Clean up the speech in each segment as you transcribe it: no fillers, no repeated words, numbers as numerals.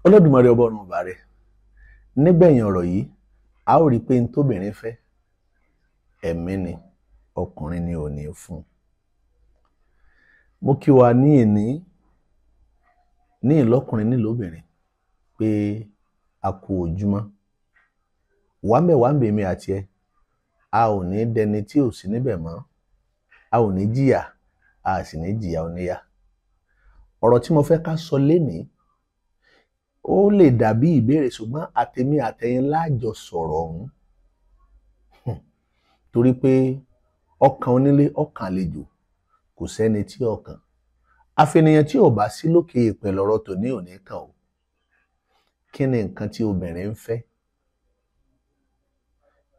Olódùmarè ọba ọ̀run ọba rẹ̀. Nígbẹ̀yìn ọ̀rọ̀ yìí, a ó rí i pé n tóbìnrin fẹ́ ẹ̀mí ni, ọkùnrin ni ò ní fún un. Mo kí wa ní ìní ní ìlọ́kùnrin nílòóbìnrin pé a kú ojúmọ́. Wàmbẹ̀wàmbẹ̀ mi àti ẹ, a ò ní dẹni tí ò sí níbẹ̀ mọ́, a ò ní jìyà, a sì ní jìyà oníyà. Ọ̀rọ̀ tí mo fẹ́ ká sọ lénìí, ó lè dàbí ìbéèrè, ṣùgbọ́n àtèmi àtẹ̀yin láàjọ sọ̀rọ̀ ọ̀hún. Torí pé ọkàn onílé, ọkàn àlejò, kò sẹ́ni tí ọkàn. Àfẹnìyàn tí ò bá sí lókè èèpẹ̀ lọ́rọ̀ tòní ò ní kàn o. Kí ni nǹkan tí obìnrin ń fẹ́?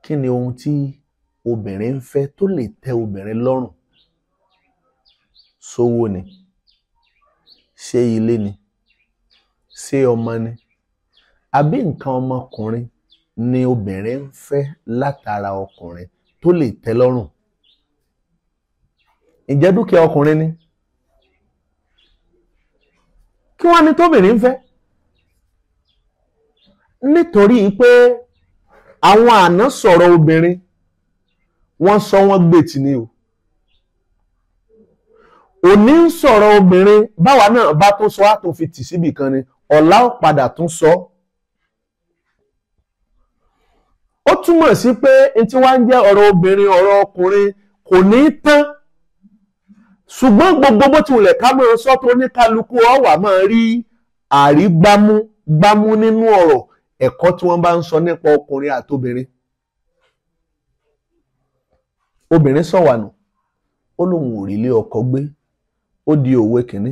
Kí ni ohun tí obìnrin ń fẹ́ tó lè tẹ́ obìnrin lọ́rùn? Sówó ni? Ṣé ilé ni? Ṣé ọmọ ni? Àbí nǹkan ọmọkùnrin ni obìnrin ń fẹ́ látara ọkùnrin tó lè tẹ́ lọ́rùn? Ǹjẹ́ dúkìá ọkùnrin ni? Kí wá ni tóbìnrin ń fẹ́? Nítorí pé àwọn àná sọ̀rọ̀ obìnrin, wọ́n sọ wọ́n gbètì ni o. Òní ń sọ̀rọ̀ obìnrin, báwa náà bá tún sọ á tún fi tì síbì kan ni, ọ̀la ó padà tún sọ. Ó túmọ̀ sí pé n tí wá ń jẹ́ ọ̀rọ̀ obìnrin, ọ̀rọ̀ ọkùnrin kò ní tán. Ṣùgbọ́n gbogbo bó ti wùlẹ̀ ká máa sọ tó ní kálukú ọ̀wà máa rí àrígbámú gbámú nínú ọ̀rọ̀ ẹ̀kọ́ tí wọ́n bá ń sọ nípa ọkùnrin àtobìnrin. Obìnrin sọ̀wànù, ó lóun ò rí ilé ọkọ gbé, ó di òwe kìíní.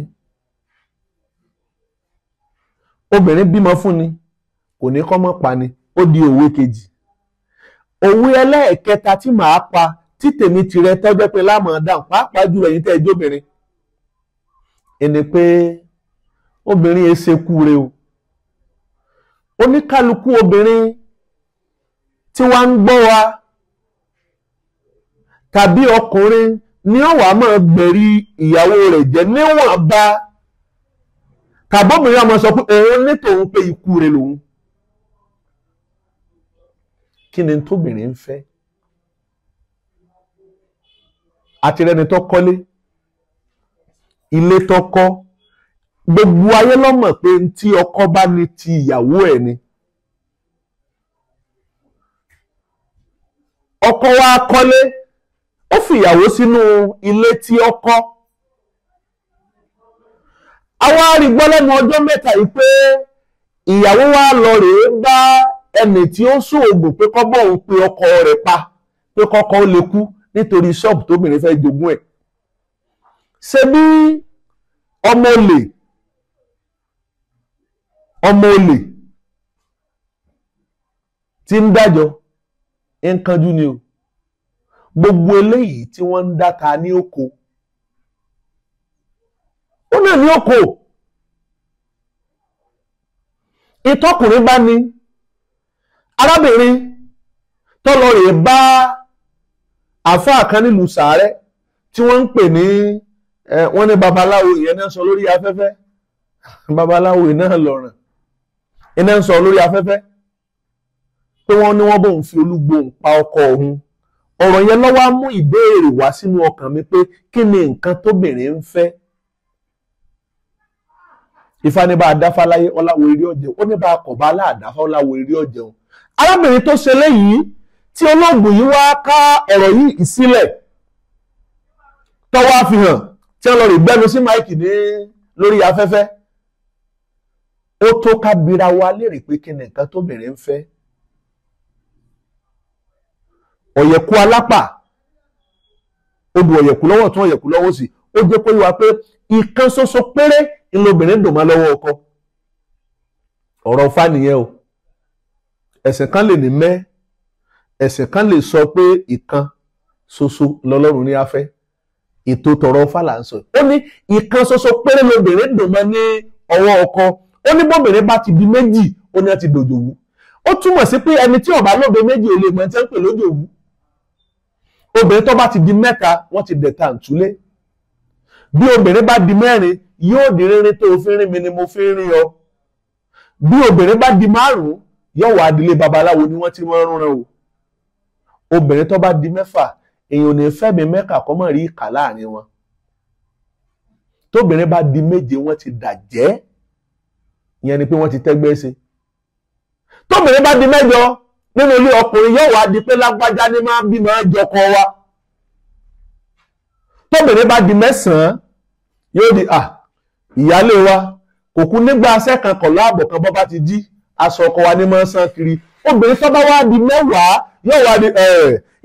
Obìnrin bímọ fún ni, kò ní kọ́ mọ́ pa ni, ó di òwe kejì. Òwe ẹlẹ́ẹ̀kẹta tí màá pa tí tèmi tirẹ̀ tọ́jọ́ pé láàmú dáhùn, pàápàá jùlọ ẹ̀yin tẹ́ ẹ jóbìnrin, ẹni pé obìnrin ẹ ṣe kúre o. Oníkálukú obìnrin tí wàá ń gbọ́ wa tàbí ọkùnrin ni ó wàá máa gbẹ̀rí ìyàwó rẹ̀ jẹ́ níwọ̀n bá, tàbí obìnrin ọmọ sọ pé òun ní tòun pé ikú rẹ̀ lòun. Kí ni tóbìnrin ń fẹ́? Àti rẹni tó kọ́lé, ilé tó kọ́, gbogbo ayé ló mọ̀ pé tí ọkọ bá ní ti ìyàwó ẹ̀ ni. Ọkọ wa kọ́lé, ó fi ìyàwó sínú ilé tí ó kọ́. Àwa rí gbọ́ lẹ́nu ọjọ́ mẹ́ta yìí pé ìyàwó wa lọ rèé bá ẹni tí ó sóògùn pé kọ́ bọ́ òun pé ọkọ rẹ̀ pa, pé kọ́kọ́ ó lè kú nítorí ṣọ́ọ̀bù tóbìnrin fẹ́ jogún ẹ̀. Ṣé bí ọmọ olè, ọmọ olè tí ń dájọ́ ń kánjú ni o. Gbogbo eléyìí tí wọ́n ń dáta ní oko, ó náà ní oko. Ìtọ́kùnrin bá ní arábìnrin tó lọ rèé bá àfáà kan nílùú Sàárẹ́ tí wọ́n ń pè ní wọ́n ní babaláwo, ìyẹn náà sọ lórí afẹ́fẹ́. Babaláwo iná lọ̀ràn iná ń sọ lórí afẹ́fẹ́ pé wọ́n ní wọ́n bóun fi olúgbòhùn pa ọkọ òun. Ọ̀rọ̀ yẹn ló wá mú ìbéèrè wá sínú ọkàn mi pé kí ni nǹkan tóbìnrin ń fẹ́? Ifá ní bá a dáfá láyé ọláwo eré ọ̀jẹun, ó ní bá a kọ̀ bá aláàdáfá ọláwo eré ọ̀jẹun. Arábìnrin tó ṣe léyìí tí olóògùn yìí wá ká ọ̀rọ̀ yìí sílẹ̀ tó wá fi hàn tí wọ́n lọ rí gbẹ́nu sí máìkì ní lórí afẹ́fẹ́, ó tó ká bira wa léèrè pé kí ni nǹkan tóbìnrin ń fẹ́. Ọ̀yẹ̀kú alápà, odò ọ̀yẹ̀kú lọ́wọ́ tún ọ̀yẹ̀kú lọ́wọ́ sí, ó jẹ́ kó yé wa pé ìkan ṣoṣo péré ńlọbìnrin dùn mọ́ lọ́wọ́ ọkọ. Ọ̀rọ̀ Ifá nìyẹn o. Ẹ̀sìn kan lè ní mẹ́, ẹ̀sìn kan lè sọ pé ìkan ṣoṣo lọ́lọ́run ní afẹ́. Ètò tọ̀rọ̀ Ifá là ń sọ. Ó ní ìkan ṣoṣo péré lobìnrin dùn mọ́ ní ọwọ́ ọkọ. Ó ní bóbìnrin bá ti di méjì, ó ní á ti dòjòwú. Ó túmọ̀ sí pé ẹni tí ó bá lóbe méjì ò lè mọ̀ tí wọ́n ń pè lójòwú. Obìnrin tó bá ti di mẹ́ta, wọ́n ti dẹ̀ta ǹtúlé. Bí obìnrin bá di mẹ́rin, yóò di rírin tó fi rín mi ni mo fi rín ọ. Bí obìnrin bá di 5 yóò wá dilé babaláwo ni wọ́n ti máa ń rúnran o. Obìnrin tó bá di 6 èèyàn ò ní fẹ́mi mẹ́kà kọ́ mọ̀ rí ìkà láàrin wọn. Tóbìnrin bá di 7 wọ́n ti dàjẹ́, ìyẹn ni pé wọ́n ti tẹ́gbẹ́ ṣe. Tóbìnrin bá di 8 nínú ilé ọkùnrin yóò wá di pé lágbájá ní máa bí máa jọkọ wa. Tóbìnrin bá di 9 yóò di ìyálé wa kò kú nígbà aṣẹ́ kan kọ̀ láàbọ̀ kan bọ́ bá ti jí aṣọ ọkọ wa ní máa sán kiri. Obìnrin tó bá wá di 10 yóò wá di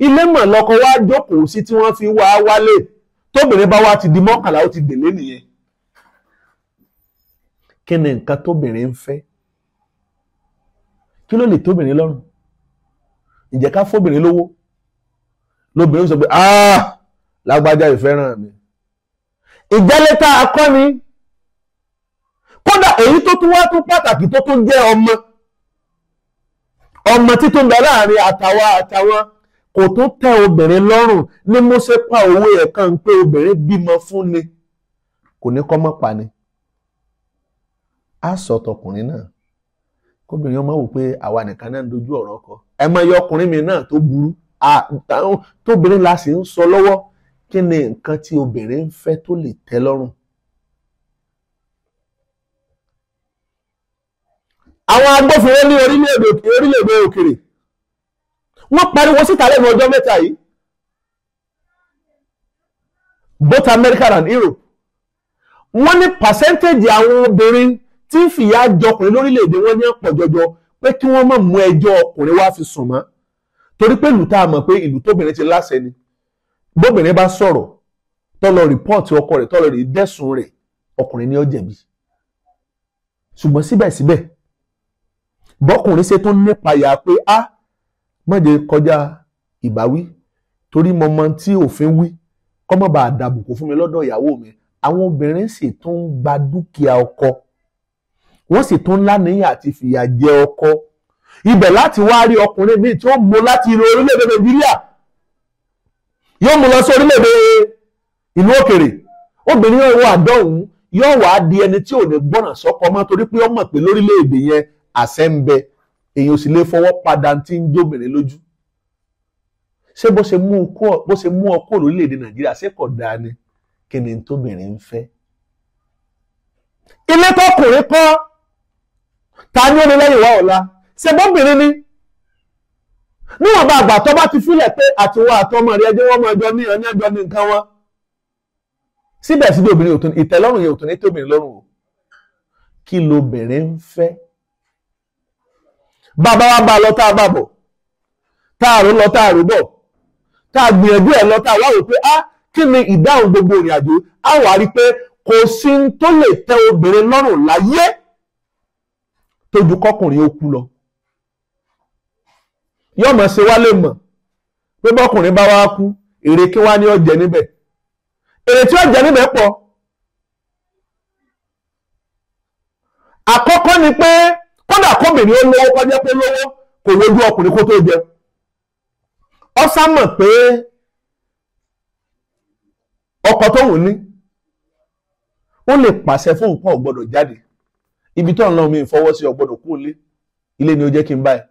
ilé mọ̀ lọ́kọ wá jókòó sí tí wọ́n fi wá wálé. Tóbìnrin bá wá ti di 11 ó ti délé nìyẹn. Kí ni nǹkan tóbìnrin ń fẹ́? Kí ló lè tóbìnrin lọ́rùn? Ǹjẹ́ ká fóbìnrin lówó? Lóbìnrin sọ pé lágbájá ìfẹ́ràn mi. Ìjẹ́lẹ́ta akọ́ni. Kódà èyí tó tún wá tún pàtàkì tó tún jẹ́ ọmọ. Ọmọ títún bẹ láàrin àtàwa àtàwọn kò tún tẹ́ obìnrin lọ́rùn ní mo ṣe pa òwe ẹ̀ kan pé obìnrin bímọ fún ni kò ní kọ́ mọ́ pa ni. Á sọ tọkùnrin náà kóbìnrin ọmọ wò pé àwa nìkan náà ń dojú ọ̀rọ̀ kọ. Ẹ mọ iye ọkùnrin mi náà tó burú tóbìnrin la sì ń sọ lọ́wọ́. Kí ni nǹkan tí obìnrin ń fẹ́ tó lè tẹ́ lọ́rùn? Àwọn agbófinró ní orílẹ̀-èdè òkèrè wọ́n pariwo síta lẹ́nu ọjọ́ mẹ́ta yìí, both America and Europe. Wọ́n ní pàṣẹ́ntéèjì àwọn obìnrin tí ń fìyà jọkùnrin lórílẹ̀-èdè wọn ní ọ̀pọ̀ jọjọ pé kí wọ́n má mú ẹjọ́ ọkùnrin wá fi sùn mọ́, torí pé ìlú tá a mọ̀ pé ìlú tóbìnrin ti láṣẹ ni. Bóbìnrin bá sọ̀rọ̀ tó lọ rìpọ́ọ̀tì ọkọ rẹ̀ tó lọ rí dẹ́sùn rẹ̀, ọkùnrin ni ó jẹ̀bi. Ṣùgbọ́n síbẹ̀síbẹ̀ bọ́kùnrin ṣe tó nípayà pé a má jẹ́ kọjá ìbáwí torí mo mọ tí òfin wí kó má bàa dàbùkù fún mi lọ́dọ̀ ìyàwó mi. Àwọn obìnrin sì tún ń gba dúkìá ọkọ, wọ́n sì tún láníyàn àti fìyà jẹ ọkọ. Ibẹ̀ láti wá rí ọkùnrin míì tí ó mú láti orílẹ̀-èdè Nàìjíríà yóò mú lọ sí orílẹ̀-èdè ìlú òkèrè. Obìnrin yóò wà dọ́hùn yóò wá di ẹni tí ò ní gbọ́nà sọ́kọ mọ́ torí pé ó mọ̀ pé lórílẹ̀-èdè yẹn àṣẹ ń bẹ, èyàn ò sì lè fọwọ́ padà tí ń jóbìnrin lójú. Ṣé bó ṣe mú ọkọ lórílẹ̀-èdè Nàìjíríà ṣé kò dáa ni? Kí ni tóbìnrin ń fẹ́? Ilé tọkùnrin kọ́ ta ni ó ní lẹ́yìn wá ọ̀la? Ṣé bóbìnrin ni? Níwọ̀nba àgbà tó bá ti fílẹ̀ pé àtiwọ́ àtọmọ rẹ̀ ẹjẹ́ wọ́n mọ ẹjọ́ ní ẹni ẹjọ́ ní nǹkan wọn. Síbẹ̀síbẹ̀ obìnrin ò tún ìtẹ́lọ́rùn yẹn ò tún ní tóbìnrin lọ́rùn o. Kí lobìnrin ń fẹ́? Bàbá wa bá lọ tá a bá bọ̀, tá a rò lọ tá a rò bọ̀, tá a gbìyànjú ẹ̀ lọ tá a wá wò pé kí ni ìdáhùn gbogbo ìrìn àjò? Á wà rí pé kò sí tó lè tẹ́ obìnrin lọ́rùn láyé tó ju kọkùnrin ó kú lọ. Yóò mọ̀ ṣe wá lè mọ̀ pé bọ́kùnrin bá wá kú, èrè kí wá ní ó jẹ níbẹ̀. Èrè tí ó jẹ níbẹ̀ pọ̀. Àkọ́kọ́ ni pé kódà kóbìnrin ó lówó kọjá pé lówó kò wojú ọkùnrin kó tó jẹ. Ó sá mọ̀ pé ọkọ tó wù ní ó lè pàṣẹ fún nǹkan ò gbọ́dọ̀ jáde. Ibi tó ń lọ mi ìfọwọ́sí ò gbọ́dọ̀ kú ilé, ilé ni ó jẹ́ kí n bá ẹ.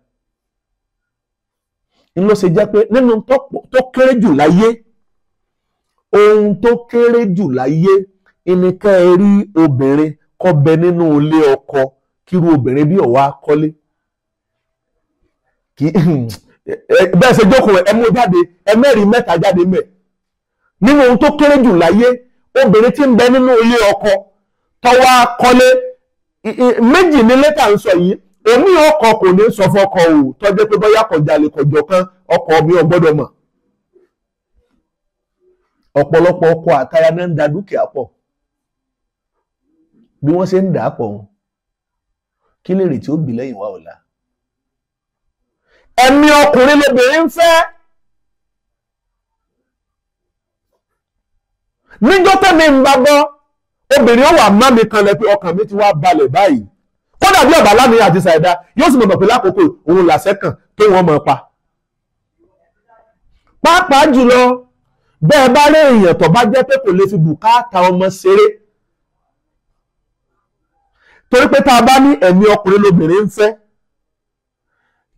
Ń ló ṣe jẹ́ pé nínú tó kéré jù láyé, ohun tó kéré jù láyé ìníkẹ́ ẹ rí obìnrin kó bẹ nínú ilé ọkọ kírú obìnrin bí ọ̀wá kọ́lé. Bẹ́ẹ̀ ṣe jókòó ẹ mú jáde, ẹ mẹ́rin mẹ́ta jáde mẹ́. Nínú ohun tó kéré jù láyé, obìnrin tí ń bẹ nínú ilé ọkọ tó wá kọ́lé méjì ní lẹ́tà ń sọ yìí, èmi ọkọ kò ní sọ fọkọ o, tó jẹ́ pé bóyá kò jalè kò jọ kan ọkọ mi ò gbọ́dọ̀ mọ̀. Ọ̀pọ̀lọpọ̀ ọkọ àtaya náà ń da dúkìá pọ̀. Bí wọ́n ṣe ń dà á pọ̀ wọn, kí lè rè tí ó bì lẹ́yìn wa ọ̀la? Ẹ̀mí ọkùnrin lobìnrin ń fẹ́. Níjọ́ tẹ́mi ń bá bọ́, obìnrin ó wà má mi kanlẹ̀ pé ọkàn mi ti wá balẹ̀ báyìí. Kódà bí ọ̀bà lámì àti ṣàìdá yóò sì mọ̀ pé lákòókò òun làṣẹ kàn tó wọ́n mọ̀ pa. Pàápàá jùlọ bẹ́ẹ̀ bá rí èèyàn tó bá jẹ́ pé kò lè fi bùkátà ọmọ ṣeré. Torí pé tá a bá ní ẹ̀mí ọkùnrin lobìnrin ń fẹ́,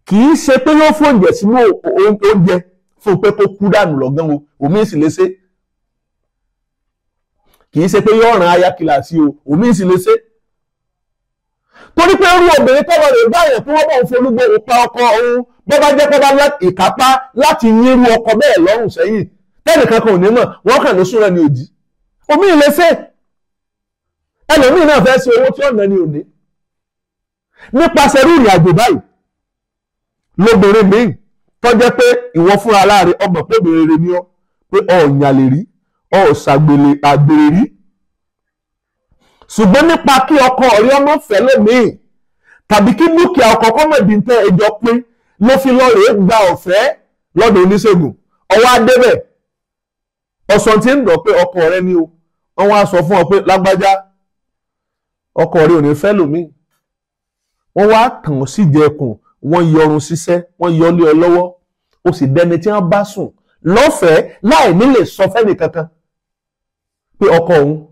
kì í ṣe pé yóò fóúnjẹ sínú oúnjẹ fún pé kó kú dànù lọ́gán o, òmíì sì lè ṣe. Kì í ṣe pé yóò ràn ayakìlà sí o, òmíì sì lè ṣe. Torí pé irú obìnrin tọ́wọ́ rẹ̀ báyẹn tí wọ́n bá ń folúgbò pa ọkọ òun, bọ́ bá jẹ́ pé bá ìkápá láti yín irú ọkọ bẹ́ẹ̀ lọ́rùn sẹ́yìn, tẹ́nìkan kan ò ní mọ̀, wọ́n kàn ló súnra ní òdì. Òmíì lè ṣe. Ẹlòmíì náà fẹ́ ṣe owó tí ọ̀nà ni òní. Nípasẹ̀ irú ìrìn àjò báyìí, lóbìnrin míì tó jẹ́ pé ìwọ fúnra láàrin ọmọ pé obìnrin rere ni ọ́, pé ọ̀yàn lè rí, ọ̀ṣàgbèrè àgbèrè rí. Ṣùgbọ́n nípa kí ọkọ ọ̀rẹ́ ọmọ fẹ́ lómìí tàbí kí dúkìá ọkọ kọ́mọ̀dé ń tẹ́ ẹjọ́ pín ló fi lọ rèé gba ọ̀fẹ́ lọ́dọ̀ oníṣègùn. Ọwọ́ adébẹ̀ ọ̀sán tí ń dọ̀ pé ọkọ rẹ ni o, wọ́n wá sọ fún ọ pé lágbájá ọkọ rẹ ò ní fẹ́ lómìí. Wọ́n wá tàn sí ìjẹkùn, wọ́n yọrun ṣiṣẹ́, wọ́n yọlé ọ lọ́wọ́, ó sì dẹni tí wọ́n bá sùn lọ́fẹ̀ẹ́ láì ní lè sọ fẹ́ni kankan pé ọkọ òun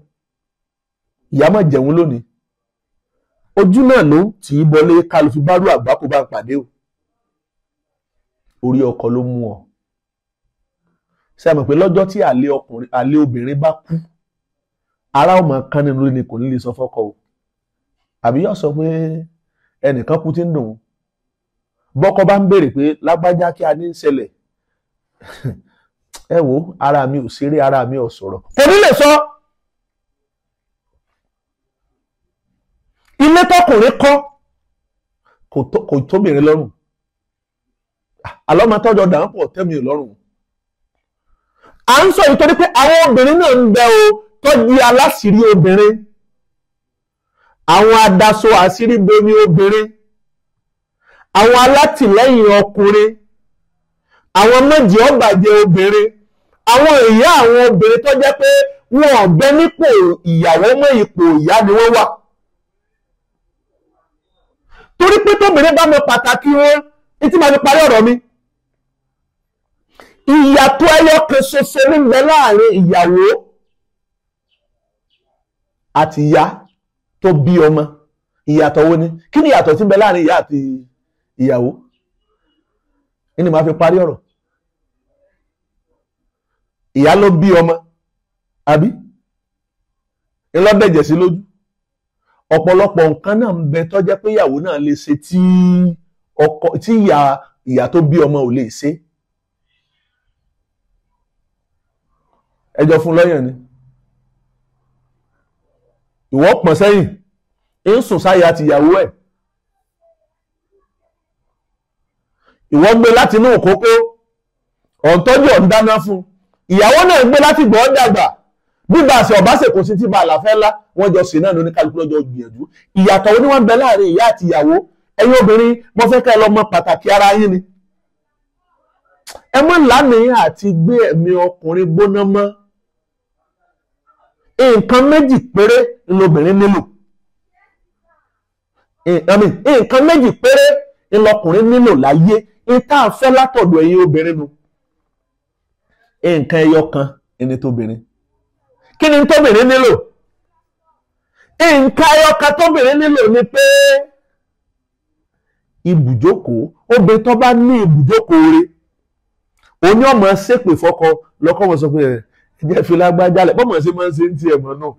ìyá má jẹun lónìí. Ojú náà ló ń tì í bọlé kálù fi bárú àgbákò bá ń pàdé o. Orí ọkọ ló mú ọ. Ṣé ẹ mọ̀ pé lọ́jọ́ tí àlè ọkùnrin àlè obìnrin bá kú, ara ọmọ kan nínú ilé ni kò ní lè sọ fọ́kọ o. Àbí yóò sọ pé ẹnìkan kú tí ń dùn ún. Bọ́kọ bá ń béèrè pé lágbájá kí a ní í ṣẹlẹ̀. Ẹ wo, ara mi ò ṣeré, ara mi ò sọ̀rọ̀. Kò ní lè sọ. Ilé tọkùnrin kọ́ kò tóbìnrin lọ́rùn. Àlọ́ máa tọ́jọ́ dà ń pọ̀ tẹ́mi lọ́rùn. À ń sọ yìí torí pé àwọn obìnrin náà ń bẹ o tó di aláṣìírí obìnrin. Àwọn adaṣọ àṣírí bomi obìnrin. Àwọn alátìlẹ́yìn ọkùnrin. Àwọn méjì ọ̀bàjẹ́ obìnrin. Àwọn ìyá àwọn obìnrin tó jẹ́ pé wọn ò bẹ nípò ìyàwó mọ́, ipò ìyá ni wọ́n wà. Torí pé tóbìnrin bá mọ pàtàkì wọn, ní tí màá fi parí ọ̀rọ̀ mi. Ìyàtọ̀ ẹyọ kan ṣoṣo ní bẹ láàrin ìyàwó àti ìyá tó bí ọmọ. Ìyàtọ̀ wo ni? Kí ni ìyàtọ̀ tí ń bẹ láàrin ìyá àti ìyàwó? Ní ni màá fi parí ọ̀rọ̀. Ìyá ló bí ọmọ, àbí? Ńlọ́dẹ̀jẹ̀ sí lójú. Ọ̀pọ̀lọpọ̀ nǹkan náà ń bẹ tó jẹ́ pé ìyàwó náà lè ṣe tí ọkọ tí ìyá tó bí ọmọ ò lè ṣe. Ẹjọ́ fún lọ́yàn ni. Ìwọ pọ̀n sẹ́yìn, ń sùn sáyà àti ìyàwó ẹ̀. Ìwọ gbé láti inú òkókó, ọ̀ǹtọ́jú ọ̀ǹ dáná fún. Ìyàwó náà gbé láti gbọ́ dàgbà. Bíbá àṣẹ ọ̀bá ṣèkó sí tí bá àlàfẹ́ ńlá, wọ́n jọ sí náà ní oníkálukú lọ́jọ́ gbìyànjú. Ìyàtọ̀ wo ni wọ́n ń bẹ láàrin ìyá àti ìyàwó? Ẹ̀yin obìnrin, mo fẹ́ kẹ́ ẹ lọ mọ pàtàkì ara yín ni. Ẹ mọ́ lánìí àti gbé ẹ̀mí ọkùnrin gbóná mọ́. Nǹkan méjì péré lobìnrin nílò. Nǹkan méjì péré lọkùnrin nílò láyé. Ìta àfẹ́ látọ̀dọ̀ ẹ̀yin obìnrin nu. Nǹkan ẹyọ kan ẹni tóbìnrin. Kí ni tóbìnrin nílò? Nǹkan ẹyọ kan tóbìnrin nílò ni pé ibùjókòó. Obìnrin tó bá ní ibùjókòó rẹ̀, òní ọmọ ṣépè fọ́kọ lọ́kọ́ wọn sọ pé ẹ jẹ́ fi lágbájá lẹ̀, bọ́mọ̀ ṣe máa ń ṣe ń tiẹ̀ mọ́ náà.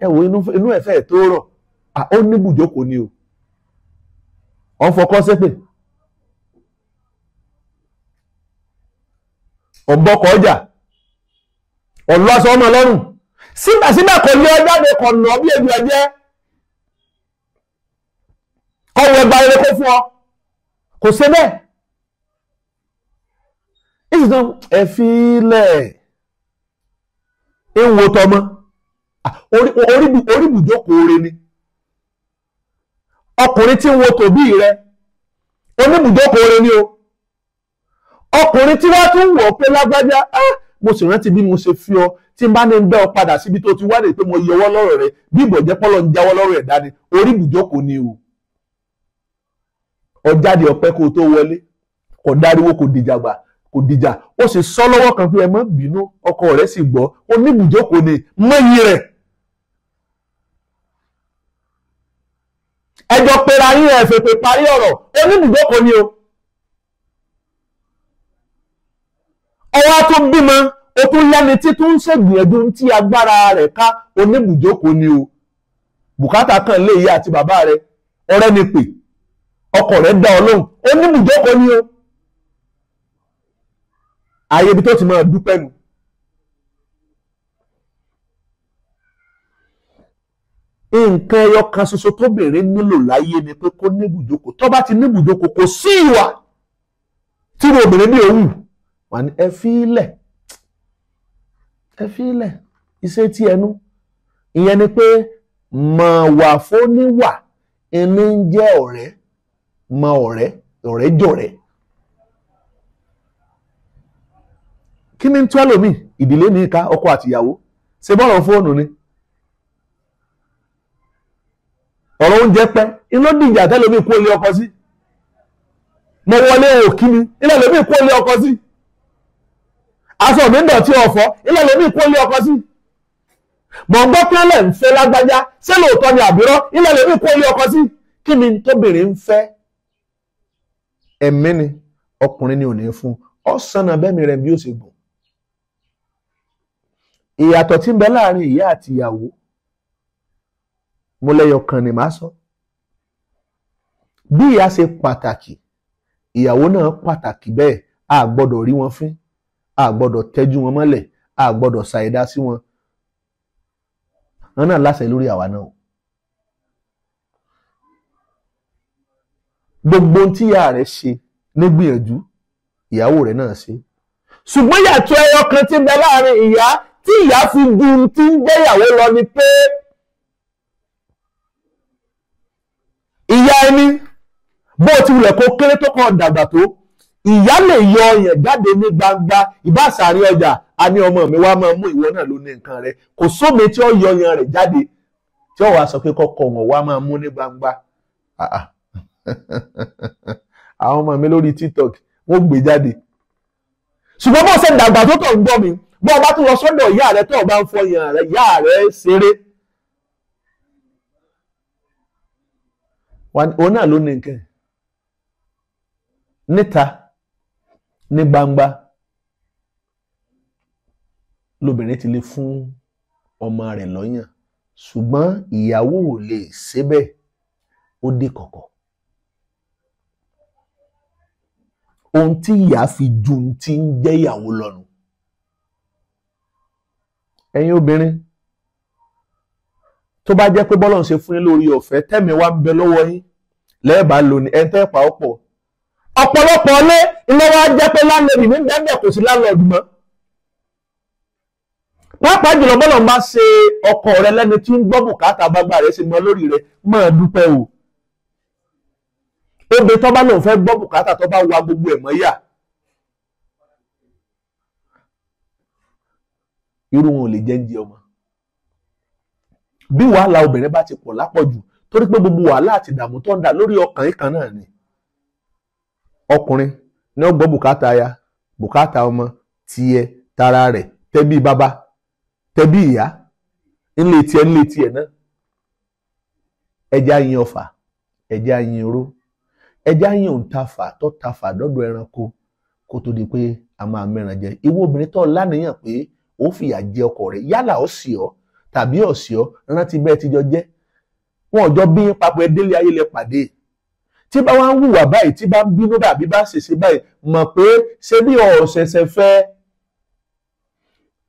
Ẹ wo inú ẹ̀fẹ́ tó rọ̀, ó ní ibùjókòó ni o. Ọ̀n fọkọ́ ṣépè. Ọ̀bọ̀kọ̀ ọjà, ọ̀lọ́sọ ọmọ lọ́rùn. Síbẹ̀síbẹ̀ kò ní ọjà mi kò nà bí ebi ọjẹ́. Kọ̀wé ẹgbà rere kó fún ọ. Kò ṣe bẹ́ẹ̀. Ìsìtàn ẹ fi lẹ̀ ń wo tọmọ. Orí ibùjókòó re ni. Ọkùnrin tí ń wo tòbí rẹ, oníbùjókòó re ni o. Ọkùnrin tí wọ́n tún wọ̀ pé lágbájá, mo sì rántí bí mo ṣe fi ọ tí n bá ní bẹ́ ọ padà síbi tó ti wá lè pé mo yọwọ́ lọ́rọ̀ rẹ, bí ìbọ̀jẹ́ pọ́lọ́ ń jáwọ́ lọ́rọ̀ ẹ̀ dání, orí ibùjókòó ni o. Ọjáde ọpẹ́ kó o tó wọlé, kò dáríwó, kò dìjàgbà, kò dìjà, ó sì sọ lọ́wọ́ kan pé ẹ má bínú, ọkọ rẹ̀ sì gbọ́, oníbùjókòó ni mọ́yì rẹ̀. Ẹjọ́ pera yín ẹ fèpè parí ọ̀rọ̀, oníbùjókòó ni o. Ọwọ́ tó bímọ, o tún lẹ́ni tí tún ń ṣègbìyànjú tí agbára rẹ̀ ká, oníbùjókòó ni o. Bùkátà kan lé ìyá àti bàbá rẹ̀, ọ̀rẹ́ ni pè, ọkọ rẹ̀ dá ọ lóhùn, oníbùjókòó ni o. Ààyè ibi tó ti máa dúpẹ́ nu. Nǹkan ẹyọ kan ṣoṣo tóbìnrin nílò láyé ni pé kó níbùjókòó. Tó bá ti níbùjókòó, kò sí ìwà tí obìnrin bí òwú wà ní ẹ fi ilẹ̀, ẹ fi ilẹ̀ iṣẹ́ tí ẹnu. Ìyẹn ni pé mọ̀ wà fóníwà ẹni ń jẹ́ ọ̀rẹ́, mọ̀ ọ̀rẹ́, ọ̀rẹ́ jọ̀rẹ́. Kí ni ń tú ẹlòmíì? Ìdílé ní ìka ọkọ àtìyàwó ṣe bọ́ọ̀rọ̀ fóònù ni, ọ̀rọ̀ oúnjẹ pẹ́ iná dìjà tẹ́lómi kú ilé ọkọ sí. Mo wọlé òkí mi, ilé lómi kú ilé ọkọ sí. Aṣọ mi ń dọ̀tí ọ̀fọ́, ilé lómi kú ilé ọkọ sí. Mọ̀ ń gbọ́ pé lẹ̀ ń fẹ́ lágbájá, ṣé lóòótọ́ ni àbúrọ́, ilé lómi kú ilé ọkọ sí. Kí ni tóbìnrin ń fẹ́? Ẹ̀mí ni, ọkùnrin ni ò ní fún ọ̀sán náà bẹ́mi rẹ̀ bí ó ṣe gùn. Ìyàtọ̀ tí ń bẹ láàrin ìyá àti ìyàwó, mo lẹ́yọ̀ kan ni màá sọ. Bí ìyá ṣe pàtàkì, ìyàwó náà pàtàkì bẹ́ẹ̀. A gbọ́dọ̀ rí wọn fín, a gbọ́dọ̀ tẹ́jú wọn mọ́lẹ̀, a gbọ́dọ̀ ṣàìdá sí wọn. Wọn náà láṣẹ lórí àwa náà. Gbogbo ohun tí ìyá rẹ̀ ṣe nígbìyànjú, ìyàwó rẹ̀ náà ṣe. Ṣùgbọ́n ìyàtọ̀ ẹyọ kan tí ń bẹ láàrin ìyá tí ìyá fi ju tí ń jẹ́ ìyàwó lọ ni pé ìyá ẹni bó ti wulẹ̀ kó kéré tó kàn dàgbà tó, ìyá lè yọ ọyàn jáde ní gbangba ìbáṣàárín ọjà, a ní ọmọ mi wá máa mú, ìwọ náà ló ní nǹkan rẹ. Kò sómi tí ó yọ ọyàn rẹ̀ jáde tí ó wàá sọ pé kọ́kọ́ wọn wá máa mú ní gbangba. Àwọn ọmọ mi lórí TikTok wọ́n gbé jáde. Ṣùgbọ́n bó ṣe dàgbà tó tọ̀ ń gbọ́ mi, bó o bá tún lọ sọ́dọ̀ ìyá rẹ tó o bá ń fọ ọyàn rẹ, ìyá rẹ ṣeré. Òun náà ló ní nǹkan níta ní gbangba lóbìnrin ti lè fún ọmọ rẹ̀ lọ́yàn, ṣùgbọ́n ìyàwó ò lè ṣe bẹ́ẹ̀, ó dé kọ̀kọ̀. Ohun tí ìyá fi ju ohun tí ń jẹ́ ìyàwó lọ́nu. Ẹ̀yin obìnrin, tó bá jẹ́ pé bọ́lọ̀ ń ṣe fún yín lórí ọ̀fẹ́ tẹ́mi wá ń bẹ lọ́wọ́ yín lẹ́ẹ̀bà lónìí ẹ̀ ń tẹ́ pa ọ̀pọ̀ ọ̀pọ̀lọpọ̀ ilé ilé wa jẹ́ pé láńlẹ́dì ní bẹ́ẹ̀ kò sí láńlọ́ọ̀dù mọ́. Pàápàá jùlọ bọ́lọ̀ ń bá ṣe ọkọ rẹ lẹ́ni tí ń gbọ́ bùkátà bàbá rẹ̀ ṣe mọ́ lórí rẹ̀, máa dúpẹ́ o. Obe tó bá lòun fẹ́ gbọ́ bùkátà tó bá wa gbogbo ẹ̀ mọ́ yà, irú wọn ò lè jẹ́ ń jẹ ọmọ. Bí wàhálà obìnrin bá ti pọ̀ lápọ̀jù, torí pé gbogbo wàhálà àti ìdààmú tó ń dà lórí ọkàn yìí kan náà ni. Ọkùnrin ní ó gbọ́ bùkátà aya, bùkátà ọmọ, tiẹ̀, tara rẹ̀, tẹbí bàbá, tẹbí ìyá, ńlé tiẹ̀ ńlé tiẹ̀ náà. Ẹja yin ọfà, ẹja yin oró, ẹja yin òǹtafà tó tafà dọ́dọ̀ ẹranko kó tó di pé a máa mẹ́ran jẹ. Ìwọ obìnrin tó láníyàn pé ó fìyà jẹ ọkọ rẹ̀, yálà ó sì ọ́ tàbí ọ̀sì ọ́, rántí bẹ́ẹ̀ ti jọ jẹ́. Wọn ò jọ bí papọ̀ délé ayé lẹ pàdé. Tí bá wá ń hùwà báyìí, tí bá ń bínú dàbí bá ṣèṣe báyìí, mọ̀ pé ṣé bí ọ̀ṣẹ̀ṣẹ̀ fẹ́.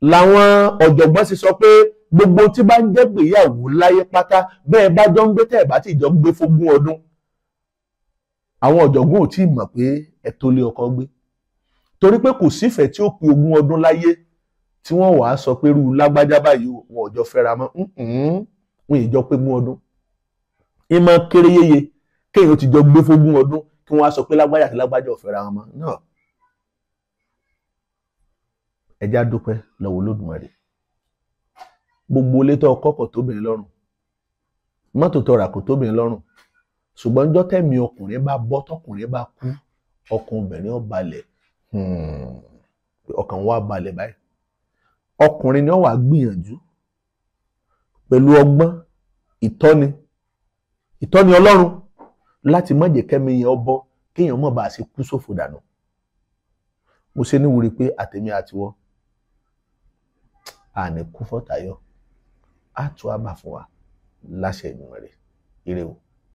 Làwọn ọ̀jọ̀gbọ́n sì sọ pé gbogbo tí bá ń jẹ́ gbéyàwó láyé pátá, bẹ́ẹ̀ bá jọ ń gbé tẹ̀ bá ti jọ ń gbé fógún ọdún. Àwọn ọ̀jọ̀gbọ́n ò tí ì mọ̀ pé ẹ tó lé ọkọ gbé. Torí pé kò sífẹ̀ẹ́ tí ó pé ogún ọdún láyé tí wọ́n wàá sọ pé irú lágbájá báyìí wọn ò jọ fẹ́ra mọ́, wọn ì jọ pé ogún ọdún. Ìmọ̀ kéré yéye kéèyàn ti jọ gbé fógún ọdún kí wọ́n á sọ pé lágbájá àti lágbájá ò fẹ́ra wọn mọ́ náà. Ẹja dúpẹ́ lọ́wọ́ Olódùmarè. Gbogbo ilé tó ọkọ kò tóbìnrin lọ́rùn, mọ́tò tó rà kò tóbìnrin lọ́rùn, ṣùgbọ́n njọ́ tẹ̀mí ọkùnrin bá bọ́, tọkùnrin bá kú, ọkàn obìnrin ó balẹ̀, ọkàn wa balẹ̀ báyìí. Ọkùnrin ni ó wá gbìyànjú pẹ̀lú ọgbọ́n, ìtọ́ni Ìtọ́ni Ọlọ́run láti má jẹ́ kẹ́mi yẹn ọbọ, kéèyàn mọ̀ bá a ṣe kú sófò dànù. Mo ṣe níwúrí pé àtẹ̀mí àtiwọ́ àní kú fọ́tàyọ̀ á tún àbà fún wa láṣẹ ìgbìmọ̀ rẹ̀. Ire o.